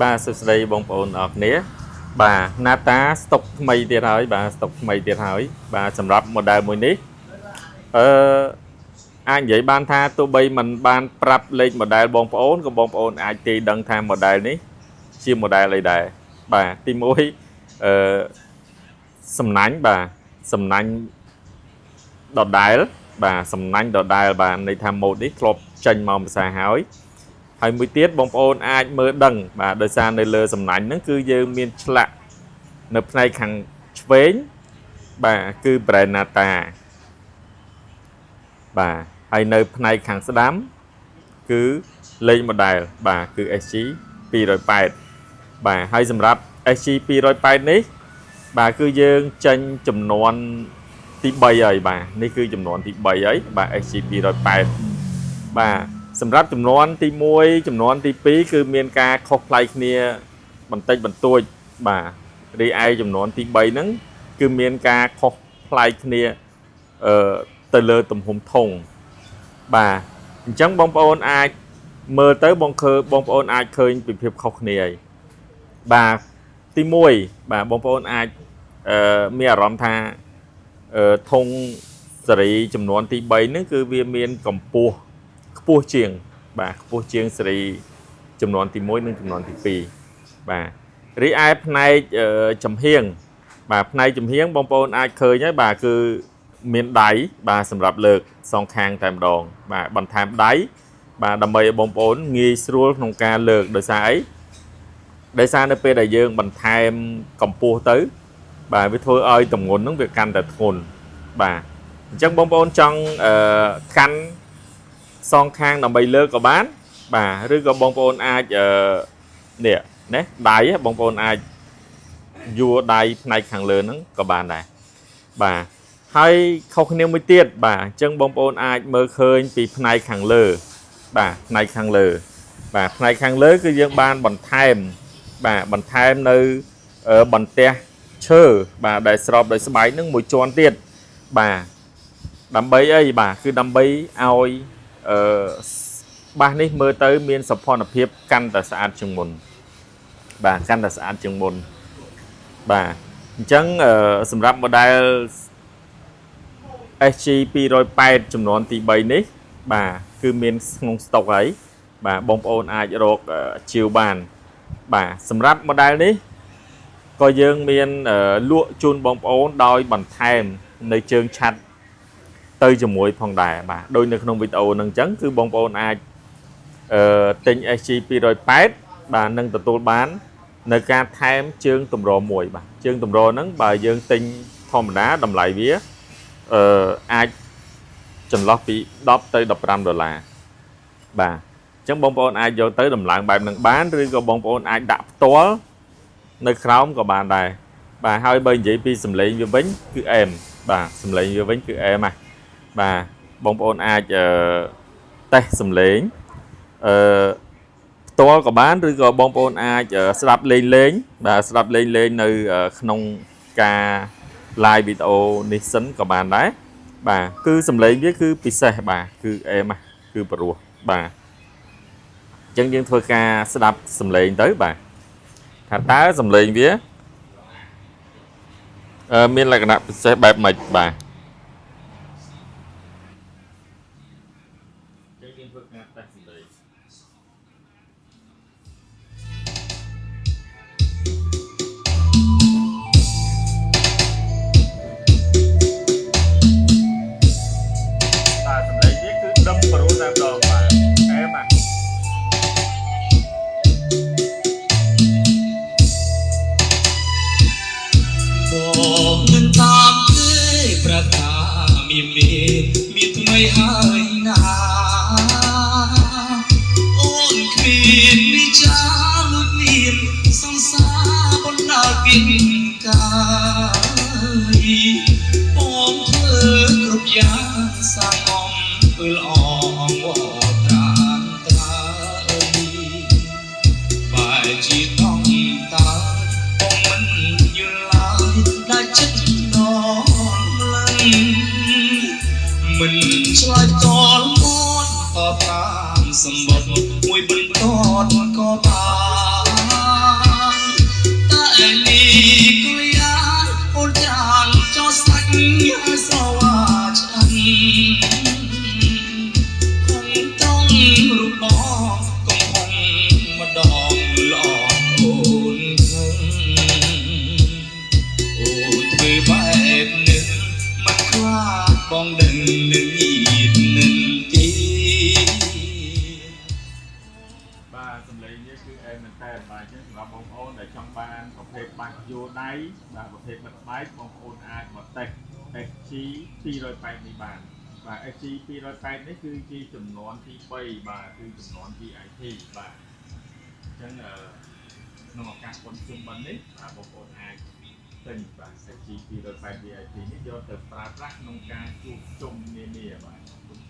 បាទសួស្តីបងប្អូនអរគ្នាបាទ Nata ស្តុកថ្មីទៀតហើយបាទស្តុកថ្មីទៀតហើយបាទសម្រាប់ model មួយនេះអឺអាចនិយាយបានថាទោះបីมันបានប្រាប់លេខ model បងប្អូនក៏បងប្អូនអាចទាយដឹងថា model នេះជា model អីដែរបាទទី1អឺសំណាញ់បាទសំណាញ់ដដែលបាទសំណាញ់ដដែលបាទន័យថាម៉ូដនេះធ្លាប់ចេញមកភាសាហើយ ហើយមួយទៀតបងប្អូនអាចមើលដឹងបាទដោយសារនៅលើសំណាញ់ហ្នឹងគឺយើងមានឆ្លាក់នៅផ្នែកខាងឆ្វេងបាទគឺ brand Nata បាទហើយនៅផ្នែកខាងស្ដាំគឺលេខ model បាទគឺ SG 280បាទហើយសម្រាប់ SG 280នេះបាទគឺយើងចេញចំនួនទី3ហើយបាទនេះគឺចំនួនទី3ហើយបាទ SG 280បាទសម្រាប់ចំនួនទី1ចំនួនទី2គឺមានការខុសប្លែកគ្នាបន្តិចបន្តួចបាទរីឯចំនួនទី3ហ្នឹងគឺមានការខុសប្លែកគ្នាអឺទៅលើទំហំធុងបាទអញ្ចឹងបងប្អូនអាចមើលទៅបងឃើបងប្អូនអាចឃើញពីភាពខុសគ្នាហើយបាទទី1បាទបងប្អូនអាចមានអារម្មណ៍ថាធុងសេរីចំនួនទី3ហ្នឹងគឺវាមានកម្ពស់ ខ្ពស់ជាងបាទខ្ពស់ជាងសេរីចំនួនទី1និងចំនួនទី2បាទរីឯផ្នែកចំហៀងបាទផ្នែកចំហៀងបងប្អូនអាចឃើញហើយបាទគឺមានដៃបាទសម្រាប់លើកសងខាងតែម្ដងបាទបន្ថែមដៃបាទដើម្បីឲ្យបងប្អូនងាយស្រួលក្នុងការលើកដោយសារអីដោយសារនៅពេលដែលយើងបន្ថែមកម្ពស់ទៅបាទវាធ្វើឲ្យទម្ងន់ហ្នឹងវាកាន់តែធ្ងន់បាទអញ្ចឹងបងប្អូនចង់កាន់ សងខាងដើម្បីលើកក៏បានបាទឬក៏បងប្អូនអាចអឺនេះណាដៃបងប្អូនអាចយួរដៃផ្នែកខាងលើហ្នឹងក៏បានដែរបាទហើយខុសគ្នាមួយទៀតបាទអញ្ចឹងបងប្អូនអាចមើលឃើញពីផ្នែកខាងលើបាទផ្នែកខាងលើបាទផ្នែកខាងលើគឺយើងបានបន្ថែមបាទបន្ថែមនៅបន្ទះឈើបាទដែលស្របដោយស្បែកហ្នឹងមួយជាន់ទៀតបាទដើម្បីអីបាទគឺដើម្បីឲ្យ អឺបាសនេះមើលទៅមានសោភ័ណភាពកាន់តែស្អាតជាងមុនបាទកាន់តែស្អាតជាងមុនបាទអញ្ចឹងសម្រាប់ model SG 280ចំនួនទី3នេះបាទគឺមានក្នុងស្តុកហើយបាទបងប្អូនអាចរកជាវបានបាទសម្រាប់ model នេះក៏យើងមានលក់ជូនបងប្អូនដោយបន្ថែមនៅជើងឆាត់ទៅជាមួយផងដែរបាទដូចនៅក្នុងវីដេអូហ្នឹងអញ្ចឹងគឺបងប្អូនអាចទិញ SG 280បាទនឹងទទួលបាននៅការថែមជើងទម្រមួយបាទជើងទម្រហ្នឹងបើយើងទិញធម្មតាតម្លៃវាអាចចន្លោះពី10ទៅ15ដុល្លារបាទអញ្ចឹងបងប្អូនអាចយកទៅដំឡើងបែបហ្នឹងបានឬក៏បងប្អូនអាចដាក់ផ្ទាល់នៅក្រោមក៏បានដែរបាទហើយបើនិយាយពីសំឡេងវាវិញគឺអែមបាទសំឡេងវាវិញគឺអែមណាបាទបងប្អូនអាចអឺតេស្តសំឡេងអឺផ្ទាល់ក៏បានឬក៏បងប្អូនអាចស្ដាប់លេងលេងបាទស្ដាប់លេងលេងនៅក្នុងការ live វីដេអូនេះសិនក៏បានដែរបាទគឺសំឡេងវាគឺពិសេសបាទគឺអែមណាគឺប្រុសបាទអញ្ចឹងយើងធ្វើការស្ដាប់សំឡេងទៅបាទថាតើសំឡេងវាមានលក្ខណៈពិសេសបែបម៉េចបាទចឹងយើងធ្វើការតេស្តសំឡេង បាទសំឡេងវាគឺដឹមប្រុសតែម្ដងបាទអែមអា បងមិនតាមទេប្រាប់ថាមានមេមានថ្មីហើយណាអូនគ្មានវិចារលួចមានសង្សារបណ្ដាលពីកាយបងធ្វើគ្រប់យ៉ាងសាងអំពើល្អអង្វរត្រានត្រើយ បែជាតង់តើបងមិនយល់ឡើយដែលចិត្តដងលឹងមិនឆ្លើយតលមកតតាមសម្បត្តិមួយបន្តក៏បាន បាទសំឡេងនេះគឺអែមមែនតើបាទអញ្ចឹងសម្រាប់បងប្អូនដែលចង់បានប្រភេទបាសយោដៃបាទប្រភេទបិទបែកបងប្អូនអាចមកតេស្ត SG 208នេះបានបាទ SG 208នេះគឺជាចំនួនទី3បាទគឺចំនួន VIP បាទអញ្ចឹងអឺក្នុងឱកាសបុណ្យជុំបិណ្ឌនេះបាទបងប្អូនអាចទិញបាទ SG 208 VIP នេះយកទៅប្រើប្រាស់ក្នុងការជួបជុំនានាបាទអរគុណ។